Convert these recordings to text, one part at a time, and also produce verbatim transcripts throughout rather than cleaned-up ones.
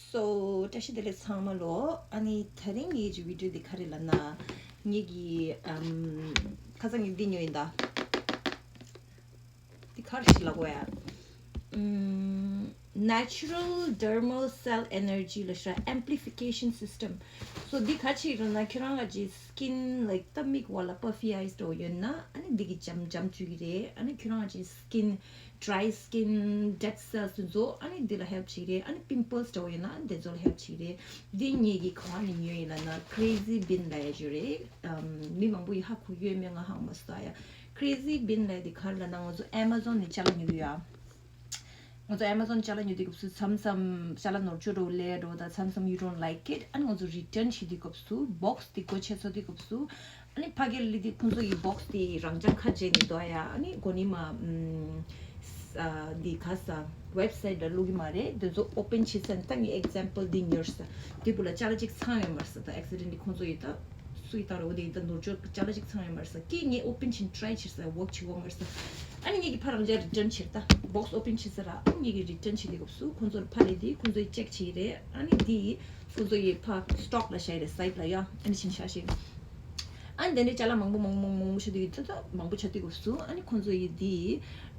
So བཀྲ་ཤིས་བདེ་ལེགས་ཚང་མ་ལོ། ཨ་ནི་དེ་རིང་ངེད་ཀྱི་བི་ཌིའོ་འདི་ག་རེ་ལབ་ན། ངེད་ཀྱི་ཨམ་ཁ་སང་ངས་འདི་ཉོས་ཡིན་ད། འདི་ག་རེ་ཞིག་ལབ་དགོས་ཡ། ཨམ་Natural Dermal Cell Energy ལབ་ཤག Amplification System། So འདི་ག་ཅིག་རེད་ན་ཁྱོད་རང་ག་ཅིག་skin like ད་མིག་འོག་ལ་puffy eyes འདྲ་བོ་ཡོད་ན་ཨ་ནི་འདི་གིས་འཇམ་འཇམ་བཅུག་གི་རེད། ཨ་ནི་ཁྱོད་རང་ག་ཅིག་skin dry skin, dead cells དེ་ཚོ་ཨ་ནི་འདི་ལ་help བྱེད་ཀྱི་རེད། ཨ་ནི་pimples འདྲ་བོ་ཡོད་ན་ཨ་ནི་དེ་ཚོ་ལ་help བྱེད་ཀྱི་རེད། འདི་ངེད་ཀྱིས་ག་བ་ནས་ཉོས་ཡིན་ལབ་ན་Crazy Bean ལབ་ཡ་ཅིག་ཡོད་རེད། ཨམ་མི་མང་པོ་ཡིས་ཧ་གོ་ཡོད་མེད་ང་ཧ་གོ་མ་སོང་ད་ཡ། Crazy Bean ལབ་ཡ་འདི་ག་རེ་ལབ་ན་ང་ཚོ་Amazon ནས་ཅ་ལག་ཉོ་གི་ཡོད་ཨ། ང་ཚོ་Amazon ཅ་ལག་ཉོ་དུས་སྐབས་སུ་མཚམས་མཚམས་ཅ་ལག་ནོར་བཅོས་འདྲ་བོ་སླེབས་འགྲོ་དང་མཚམས་མཚམས་you don't like it ཨ་ནི་ང་ཚོ་return བྱེད་དུས་སྐབས་སུ་box འདི་སྒོ་ཕྱེ་ཚར་དུས་སྐབས་སུ་ཨ་ནི་ཕ་གིར་སླེབས་དུས་ཁོང་ཚོ་ཡི་box དེ་རང་འཇགས་ཁ་བྱས་ནས་འདུག་ཡ། ཨ་ནི་གོ་ནི་མ་ཨམ་ཨ་འདི་ག་ས་website ལ་བླུག་གི་མ་རེད། དེ་ཚོ་open བྱེད་ས་ནི་ད་ངས་example འདི་ཉོས་ས་དེ་བུ་ལ་ཅ་ལག་ཅིག་ཚང་ཡོད་མ་རེད་ས། ད་accidentally ཁོང་ཚོ་ཡི་ད་སུ་ཡི་ད་རོ་དེ་ཡི་ད་ནོར་བཅོས་ཅ་ལག་ཅིག་ཚང་ཡོད་མ་རེད་ས། ཀི་ངས་open བྱེད་try བྱེད་ས་work བྱེད་གོ་མ་རེད་ས། ཨ་ནི་ངས་ཀྱི་ཕ་རང་འཇགས་return བྱེད་ད་box open བྱེད་ས་ར། ཨ་ནི་ངས་ཀྱི་return བྱེད་དུས་སྐབས་སུ་ཁོང་ཚོར་ཕ་རེད་དེ་ཁོང་ཚོ་ཡི་check བྱེད་ཀྱི་རེད། ཨ་ནི་དེ་ཁོང་ཚོ་ཡི་ཕ་stock ལ་བཞག་ཡི་རེད་site ལ་ཡ། ཨ་ནི་ཕྱིན་ཤག་ཤིག་ཨ་ནི་དེ་འདྲའི་ཅ་ལག་མང་པོ་མང་པོ་མང་པོ་མང་པོ་ཆགས་དུས་ད་ད་མང་པོ་ཆགས་དུས་སྐབས་སུ་ཨ་ནི་ཁོང་ཚོ་ཡི་འདི་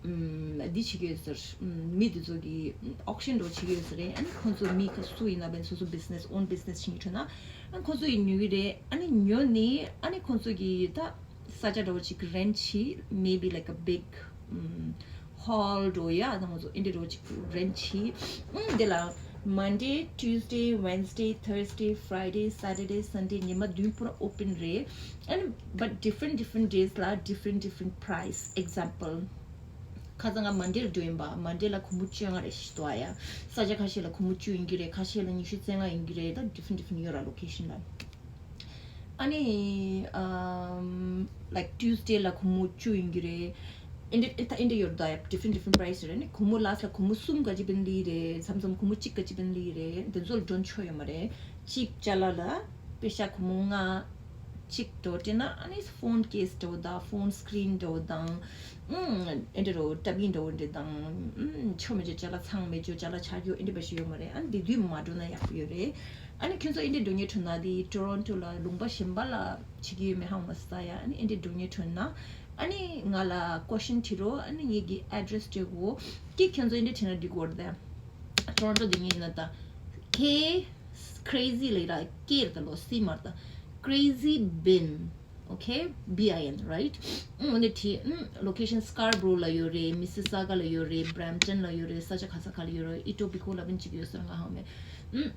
ཨམ་འདི་བྱེད་ཀྱི་ཡོད་ཟེར། ཨམ་མི་འདི་ཚོ་གི་auction འདྲ་བོ་བྱེད་ཀྱི་ཡོད་ཟེར་རེད། ཨ་ནི་ཁོང་ཚོ་མི་ཁ་སུ་ཡིན་ན་བན་སོ་སོ་business own business བྱེད་ཀྱི་འཕྲོད་ན་ཨ་ནི་ཁོང་ཚོ་ཡི་ཉོ་གི་རེད། ཨ་ནི་ཉོ་ནི་ཨ་ནི་ཁོང་ཚོ་གི་ད་ས་ཆ་འདྲ་བོ་ཅིག་rent བྱེད། Maybe like a big um, hall འགྲོ་ཡ་དང་ཚོ་ཨིན་དྲ་འགྲོ་ཅིག་rent བྱེད། ཨུམ་དེ་ལ་Monday, Tuesday, Wednesday, Thursday, Friday, Saturday, Sunday ཉི་མ་བདུན་པོ་ར་open རེད། And but different different days ལ་different different price. Example ཁ་སང་ང་Monday ལ་འགྲོ་ཡིན་པ། Monday ལ་སྒོར་མོ་བཅོ་ལྔ་རེད་ཞིག་འདུག་ཨ་ཡ། ས་ཆ་ཁ་ཤས་ལ་སྒོར་མོ་བཅུ་ཡིན་གྱི་རེད། ཁ་ཤས་ལ་ཉི་ཤུ་རྩ་ལྔ་ཡིན་གྱི་རེད། ད་different different ཡོད་ར་location ལ། ཨ་ནི་ཨམ་like Tuesday ལ་སྒོར་མོ་བཅུ་ཡིན་གྱི་རེད། ཨིན་དྲ་ཨིན་དྲ་ཡོད་ད་ཡ། different different price རེད། ཨ་ནི་སྒོར་མོ་last ལ་སྒོར་མོ་གསུམ་ག་ཅི་བན་ལི་རེད། མཚམས་མཚམས་སྒོར་མོ་གཅིག་ག་ཅི་བན་ལི་རེད། དེ་ཚོ་ལ་མགྲོན་ཆོག་ཡོད་མ་རེད། གཅིག་ཅ་ལག་ལ་པེ་ཤ་སྒོར་མོ་ལྔ་གཅིག་འགྲོ་དེ་ན་ཨ་ནི་phone case འགྲོ་དང་phone screen འགྲོ་དང་ཨུམ་ཨིན་དྲ་རོ་ཏ་བི་འགྲོ་འདྲ་དང་ཨུམ་ཆོ་མེད་ཅོ་ཅ་ལག་ཚང་མེད་ཅོ་ཅ་ལག་ཆ་རྒྱུ་ཨིན་དྲ་བ་ཞིག་ཡོད་མ་རེད། ཨ་ནི་དེ་དུས་མ་འགྲོ་ན་ཡག་པོ་ཡོད་རེད། ཨ་ནི་ཁྱོད་ཚོ་ཨིན་དྲ་འགྲོ་ཉེ་འཕྲོད་ན་དེ་Toronto ལ་ལུང་པ་གཞན་པ་ལ་བྱེད་ཀྱི་ཡོད་མེད་ཧ་གོ་མ་སོང་ཡ། ཨ་ནི་ཨིན་དྲ་འགྲོ་ཉེ་འཕྲོད་ན་ཨ་ནི་ང་ལ་question དྲི་རོགས། ཨ་ནི་ངེད་ཀྱི་address སྤྲད་གོ། ཀི་ཁྱོད་ཚོ་ཨིན་དྲ་དྲི་ན་འགྲིག་གོ་རེད་དེ། Toronto དེ་ངེད་ཡིན་ན་ད་K crazy ལ་ཡི་ར་K རེད་ད་ལོ་C མ་རེད་ད། Crazy Bean. Okay, B I N, right? ཨུམ་འོ་ནི་དེ་ཨུམ་location Scarborough ལ་ཡོད་རེད། Mississauga ལ་ཡོད་རེད། Brampton ལ་ཡོད་རེད། ས་ཆ་ག་ས་ག་ལ་ཡོད་རེད། Etobicoke ལ་བན་གཅིག་ཡོད་ཟེར་ང་ཧ་གོ་མེད། ཨུམ་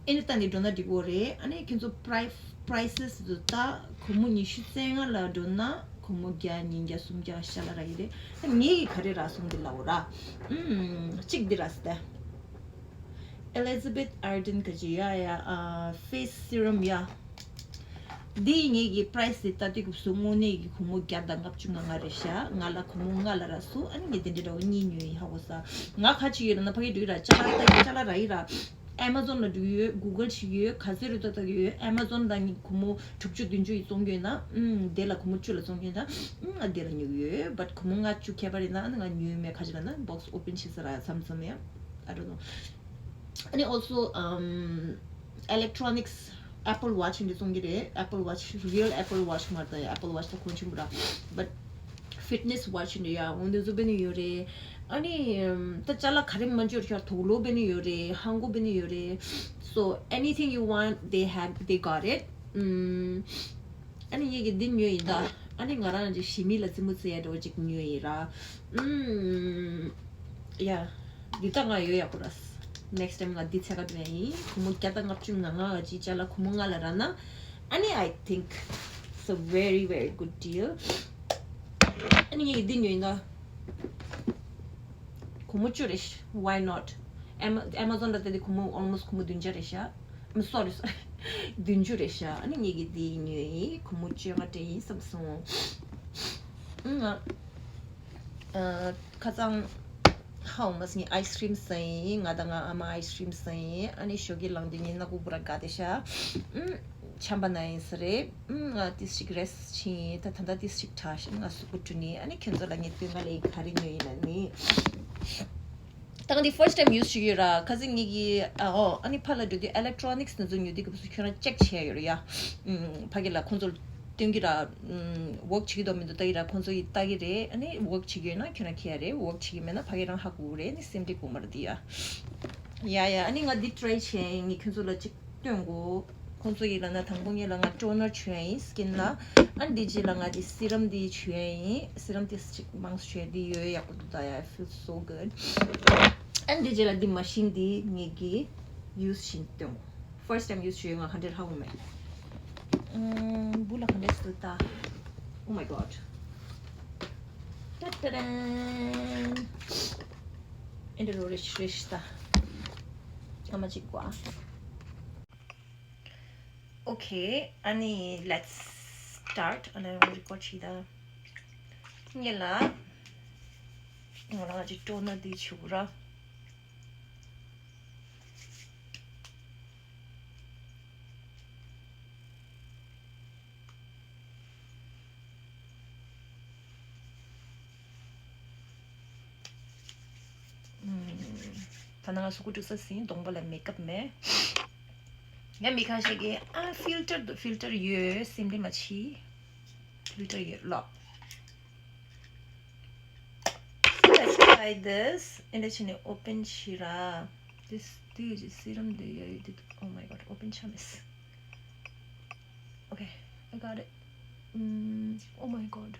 ཨེ་ནི་ད་ནི་འགྲོ་ན་འགྲིག་གོ་རེད། ཨ་ནི་ཁྱེད་ཚོ་price prices དུ་ད་སྒོར་མོ་ཉི་ཤུ་རྩ་ལྔ་ལ་འགྲོ་ན་སྒོར་མོ་བརྒྱ་ཉིས་བརྒྱ་སུམ་བརྒྱ་ཤ་ལ་ར་ཡི་རེད། ད་ངེད་ཀྱི་ག་རེ་ར་སོང་འདི་ལ་འོ་ར། ཨུམ་གཅིག་འདི་ར་སི་ད། Elizabeth Arden ག་ཅི་ཡ་ཡ་ཨ་face serum ཡ། འདི་ངེད་ཀྱི་price དེ་ལྟ་དུས་སྐབས་སུ་དངོས་གནས་ཀྱི་སྒོར་མོ་བརྒྱ་དང་ལྔ་བཅུ་ང་ལྔ་རེད་ཤག་ང་ལ་སྒོར་མོ་ལྔ་ལ་རག་སོང་། ཨ་ནི་ངས་དེ་འདྲ་འདྲ་བོ་གཉིས་ཉོས་ཡིན་ཧ་གོ་ས། ང་ག་ཅི་ཡོད་ལབ་ན་ཕ་གི་འགྲོ་ཡི་ར་ཅ་ལག་ལྟ་ཡི་ཅ་ལག་རག་ཡི་ར། Amazon ལ་འགྲོ་གི་ཡོད། Google བྱེད་ཀྱི་ཡོད། ག་ཚོད་རེད་ལྟ་ལྟ་གི་ཡོད། Amazon ལ་ངས་སྒོར་མོ་དྲུག་ཅུ་བདུན་ཅུ་ཡི་བཙོང་གི་ཡོད་ན་ཨུམ་དེ་ལ་སྒོར་མོ་བཅུ་ལ་བཙོང་གི་ཡོད་ན་ཨུམ་ང་དེ་ལ་ཉོ་གི་ཡོད། But སྒོར་མོ་ལྔ་བཅུ་ཁྱད་པར་ཡིན་ན་ཨ་ནི་ང་ཉོས་མེད། ག་ཅི་ལབ་ན་box open བྱེད་ས་རག་མཚམས་མཚམས་ཡ། I don't know. ཨ་ནི་also um electronics Apple Watch འདི་བཙོང་གི་རེད། Apple Watch real Apple Watch མ་རེད་ད་ཡ། Apple Watch ད་གོང་ཆེན་པོ་ར། But fitness watch འདི་ཡ་འོ་འདི་ཚོ་བེད་ནི་ཡོད་རེད། ཨ་ནི་ད་ཅ་ལག་ག་རེ་མ་འཇོར་ཤར་དུག་ལོག་བེད་ནི་ཡོད་རེད། ཧང་གོ་བེད་ནི་ཡོད་རེད། So anything you want, they have, they got it. ཨམ། ཨ་ནི་ངེད་ཀྱི་འདི་ཉོས་ཡིན་ད། ཨ་ནི་ང་རང་གི་ཞི་མི་ལ་རྩེད་མོ་རྩེ་ཡ་འདྲ་བོ་ཅིག་ཉོས་ཡིན་ར། ཨུམ། ཡ། འདི་ད་ང་ཡོད་ཡག་པོ་ར། Next time ང་འདི་འཚོལ་ག་འགྲོ་ཡ་ཡིན། སྒོར་མོ་བརྒྱ་དང་ལྔ་བཅུ་ང་ལྔ་ག་ཅི་ཅ་ལག་སྒོར་མོ་ལྔ་ལ་རག་ན། ཨ་ནི་I think it's a very very good deal. ཨ་ནི་ངེད་ཀྱི་འདི་ཉོས་ཡིན་ད། སྒོར་མོ་བཅུ་རེད། Why not? Ama- Amazon ལ་ལྟ་དུས་སྒོར་མོ་almost སྒོར་མོ་བདུན་བརྒྱ་རེད་ཤག I'm sorry, sorry. བདུན་ཅུ་རེད་ཤག་ཨ་ནི་ངེད་ཀྱི་འདི་ཉོས་ཡིན། སྒོར་མོ་བཅོ་ལྔ་སྤྲད་ཡིན་བསམ་སོང་། ཨང་། ཨ། ཁ་སང་ཧ་འོ་མ་སི་ངས་ice cream ཟ་ཡིན། ང་དང་ང་ཨ་མ་ice cream ཟ་ཡིན། ཨ་ནི་ཞོགས་ཀས་ལངས་དུས་ངའི་སྣ་ཁུག་པུ་ར་དགའ་བསྡད་ཤག་ཨང་། ཆམ་པ་ན་ཡིན་ས་རེད། ཨང་། ང་ཏིས་ཅིག་rest བྱིན། ད་ད་ལྟ་ཏིས་ཅིག་དྲག་ཤག་ང་གཟུགས་པོ་བཀྲུས་ནི། ཨ་ནི་ཁྱོད་ཚོ་ལ་ངས་སྟོན་ག་ལེ་ག་རེ་ཉོས་ཡིན་ལབ་ནི། ད་ང་འདི་first time use བྱེད་ཀྱི་ཡོད་ར། ཁ་སང་ངེད་ཀྱི་ཨ་ཨོ་ཨ་ནི་ཕར་ལ་འགྲོ་དུས་electronics དེ་ཚོ་ཉོ་དུས་སྐབས་སུ་ཁྱོད་རང་check བྱས་ཡོད་ར་ཡ། ཨམ། ཕ་གི་ལ་ཁོང་ཚོར་སྟོན་གྱི་ར། ཨམ། work བྱེད་ཀྱི་འདུག་མི་འདུག་ལྟ་གི་ར། ཁོང་ཚོ་ཡིས་ལྟ་གི་རེད། ཨ་ནི་work བྱེད་ཀྱི་ཡོད་ན་ཁྱོད་རང་ཁྱེར་ཡ་རེད། work བྱེད་ཀྱི་མེད་ན་ཕ་གི་རང་ཧ་གོ་གི་རེད། ཨ་ནི་སེམས་ཁྲལ་དགོས་མ་རེད་འདི་ཡ། ཡ་ཡ། ཨ་ནི་ང་འདི་try བྱས་ཡིན། ངས་ཁྱོད་ཚོ་ལ་གཅིག་སྟོན་གོ། ཁོང་ཚོ་ཡིས་ལབ་ན་དང་པོ་ངེད་ལ་ང་toner བྱུང་ཡ་ཡིན་skin ལ། ཨ་ནི་འདི་རྗེས་ལ་ང་འདི་serum འདི་བྱུང་ཡ་ཡིན། serum འདི་གཅིག་མང་སུ་བྱུང་ཡ་འདི་ཡོད་ཡག་པོ་འདུག་ད་ཡ། It feels so good. ཨ་ནི་འདི་རྗེས་ལ་འདི་མ་ཤིན་འདི་ངེད་ཀྱིས་use བྱེད་སྟོན་གོ། First time use བྱུང་ཡ། ང་ག་འདྲས་ཧ་གོ་མེད། ཨམ། འབུ་ལ་ག་འདྲས་སུ་ད། Oh my god. ཏ་ཏ་རན། ཨེ་འདྲ་རོ་རེ་ཤི་རེ་ཤི་ད། ཨ་མ་གཅིག་གོ། Okay, ཨ་ནི་let's start. ཨ་ནི་record བྱེད་ད། ངེད་ལ་ང་རང་གི་toner འདི་བྱུག་ར། ད་ནང་སུ་ཀུ་འགྲོ་ས་ཟིན། གདོང་པ་ལ་makeup མེད། ཡང་མི་ཁ་ཤས་ཀྱིས་ཨ་filter འདུག filter ཡོད། སེམས་ཁྲལ་མ་བྱེད། filter ཡོད་ལོ། Let's try this. ཨེ་འདྲ་བྱས་ནས་open བྱེད་ར། This, this serum འདི་ཡོད་འདི། Oh my god, open བྱ་མེད། Okay, I got it. Mm, oh my god.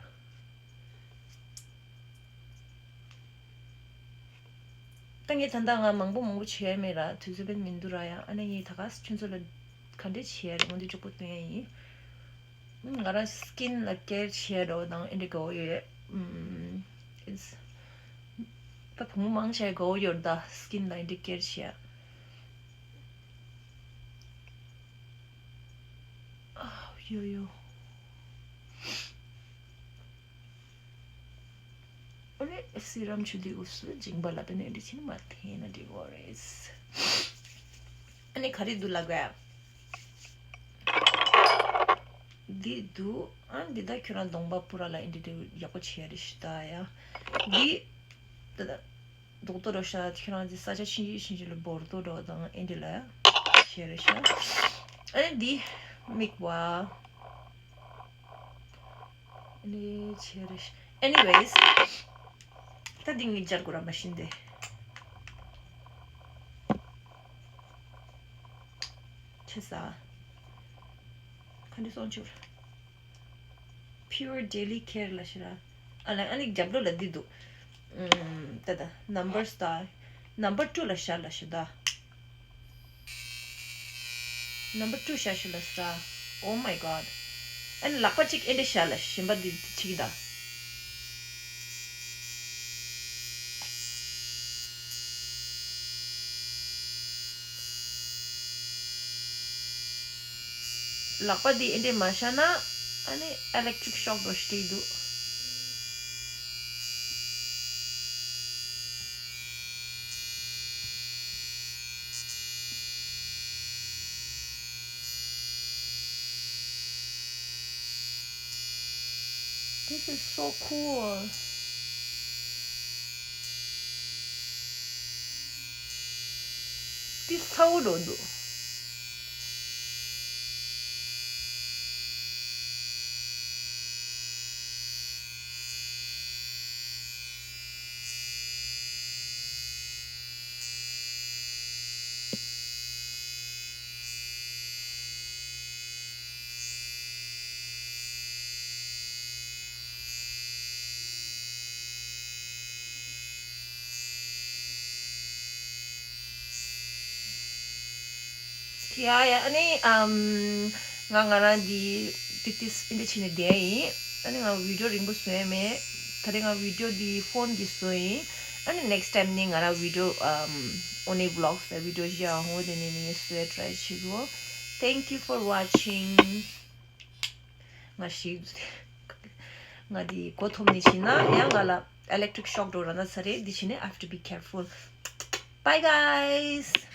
ད་ངས་ད་ལྟ་ང་མང་པོ་མང་པོ་བྱས་མེད་ར། དུས་ཚོད་དཔེ་མི་འདུག་ར་ཡ། ཨ་ནི་ངས་ད་ག་ཁྱོད་ཚོ་ལ་ག་འདྲས་བྱས་རེད་འོ་འདི་མགྱོགས་པོ་སྟོན་ཡ་ཡིན། ང་རང་skin ལ་care བྱས་འགྲོ་དང་ཨེ་འདྲ་དགའ་བོ་ཡོད། ཨམ། It's ད་བུ་མོ་མང་ཆེ་དགའ་བོ་ཡོད་ད་skin ལ་ཨེ་འདྲ་care བྱས། ཨ་ཡོ་ཡོ། ཨ་ནི་serum བྱུག་དུས་སྐབས་སུ་མཇིང་པ་ལ་དཔེ་ནས་འདི་ཕྱིན་མ་འཐེན་ན་འགྲིག་གོ་རེད། ཨ་ནི་ག་རེ་འདུག་ལབ་དགོས། འདི་འདུག་ཨ་འདི་ད་ཁྱོད་རང་གདོང་པ་པུ་ར་ལ་ཨེ་འདྲ་འདྲ་ཡག་པོ་བྱས་རེད་ཤི་ད་ཡ། འདི་ད་ད་རྡོག་རྡོག་རོ་ཤ་ཁྱོད་རང་འདི་ས་ཆ་ཆེན་ཆེན་ཆེན་ཆེན་ལ་བོར་རྡོག་རོ་དང་ཨེ་འདྲ་ལ་བྱས་རེད་ཤ། ཨ་ནི་འདི་མིག་བ། ལས་བྱེད་རེད། Anyways, ད་འདི་ངས་སྦྱར་དགོས་ར་མ་ཤིན་དེ། ཆེ་ས། ག་འདྲ་སོང་ཆུར། Pure Daily Care ལ་ཤི་ར། ཨ་ལ་ཨ་ནི་རྒྱབ་ལོགས་ལ་འདི་འདུག་ཨམ། ད་ད་numbers ད། number two ལ་ཤར་ལ་ཤི་ད། Number two ཤ་ཤི་ལ་ས། Oh my god. ཨན་ལག་པ་གཅིག་ཨེ་འདྲ་ཤ་ལ་གཞན་པ་འདི་ཅིག་ད། ལག་པ་འདི་ཨེ་འདྲ་མ་ཤ་ན་ཨ་ནི་electric shock འགྲོ་ཤི་འདུག This is so cool. འདི་ཚ་བོ་འགྲོ་འདུག་ཡ་ཡ། ཨ་ནི་ཨམ། ང་ང་རང་འདི་ཏིག་ཏིག་ཨིན་ཏི་ཕྱིན་ནས་བསྡད་ཡིན། ཨ་ནི་ང་བི་ཌི་ཡོ་རིང་པོ་བཟོ་ཡ་མེད། ད་རེས་ང་བི་ཌི་ཡོ་འདི་ཕོན་གྱིས་བཟོ་ཡིན། ཨ་ནི་next time ནི་ང་རང་བི་ཌི་ཡོ་ཨམ། ཨོ་ནི་ཝི་ལོག་ས་བི་ཌི་ཡོ་བཞི་ཨ་ཧོ་དེ་ནས་ནི་ངས་བཟོ་ཡ་try བྱེད་དགོས། Thank you for watching. ང་ཞིག་ང་འདི་མགོ་འཐོམ་ནས་ཕྱིན་ན་ཡང་ང་ལ་electric shock འགྲོ་ར་ན་ཚ་རེད། འདི་ཕྱིན་ནས I have to be careful. Bye guys.